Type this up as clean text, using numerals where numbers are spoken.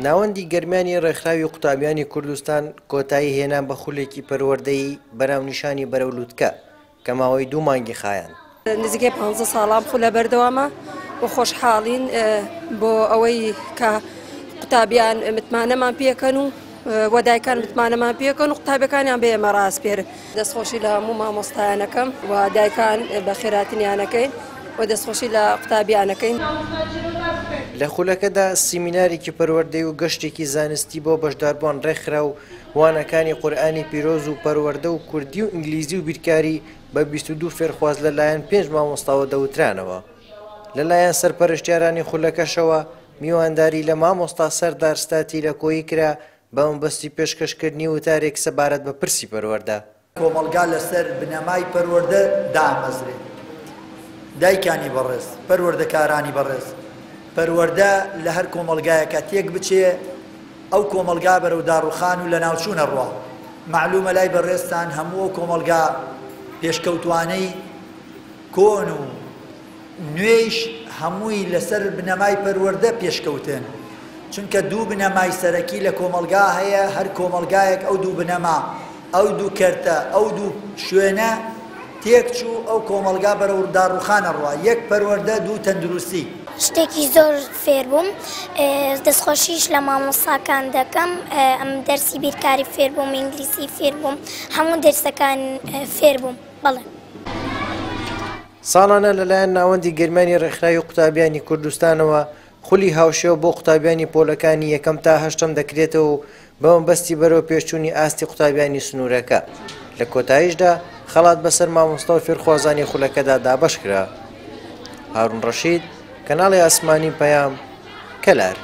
ناوەندی گەرمیانی ڕێکخراوی قوتابیانی کوردستان کۆتایی هێنا بە خولێکی پەروەردەیی بەناونیشانی بەرەو لوتکە کە ماوەی دوو مانگی خایاند. نزیکەی پانزە ساڵە ئەم خولە بەردەوامە و خۆشحاڵین بۆ ئەوەی کە قوتابیان متمانەمان پێکەن و و دایکان متمانەمان پێکەن و قوتابیەکانیان بە ئێمە ڕاسپێرن. دەستخۆشی لە هەموو مامۆستایانەکەم و دایکان بە خێراتنیانەکەین و دەستخۆشی لە قوتابیانەکەین. لە خولەکەدا سیمینارێکی پەروەردەی و گەشتێکی زانستی بۆ بەشداربووان ڕێکخرا و وانەکانی قورئانی پیرۆز و پەروەردە و کوردی و ئینگلیزی و بیرکاری بە 22 فێرخواز لەلایەن پێنج مامۆستاوە دەوترانەوە. لەلایەن سەرپەرشتیارانی خولەکەشەوە میوانداری لە مامۆستا سەردار ستاتی لە کۆیی کرا بە مەبەستی پێشکەشکردنی وتارێک سەبارەت بە پرسی پەروەردە. کۆمەڵگا لەسەر بنەمای پەروەردە دامەزرێت. دایکانی بەڕێز، پەروەردەکارانی بەڕێز، پەروەردە لە هەر کۆمەڵگایەکا تێک بچێ، ئەو کۆمەڵگا بەرەو داڕوخان و لەناوچوون ئەڕوا. مەعلوومە لای بەڕێزتان هەموو ئەو کۆمەڵگا پێشکەوتووانەی کۆن و نوێیش هەمووی لەسەر بنەمای پەروەردە پێشکەوتن، چونکە دوو بنەمای سەرەکی لە کۆمەڵگا هەیە، هەر کۆمەڵگایەک ئەو دوو بنەما، ئەو دوو کەرتە، ئەو دوو شوێنە تێکچوو، ئەو کۆمەڵگا بەرەو داڕووخان ئەڕوا، یەک پەروەردە، دوو تەندروستی. شتێکی زۆر فێربووم دەستخۆشیش لە مامۆستاکان دەکەم ئەم دەرسی بیرکاری فێربووم ئینگلیسی فێربووم هەموو دەرسەکان فێربووم بەڵێ. ساڵانە لەلایەن ناوەندی گەرمیانی ڕێکخراوی قوتابیانی کوردستانەوە خولی هاوشێوە بۆ قوتابیانی پۆلەکانی یەکەم تا هەشتەم دەکرێتەوە و بەمەبەستی بەرەو پێشچوونی ئاستی قوتابیانی سنوورەکە لە کۆتاییشدا خەڵات بەسەر مامۆستا و فێرخوازانی خولەکەدا دابەشکرا. هارون ڕەشید، کەناڵی ئاسمانی پەیام، کەلار.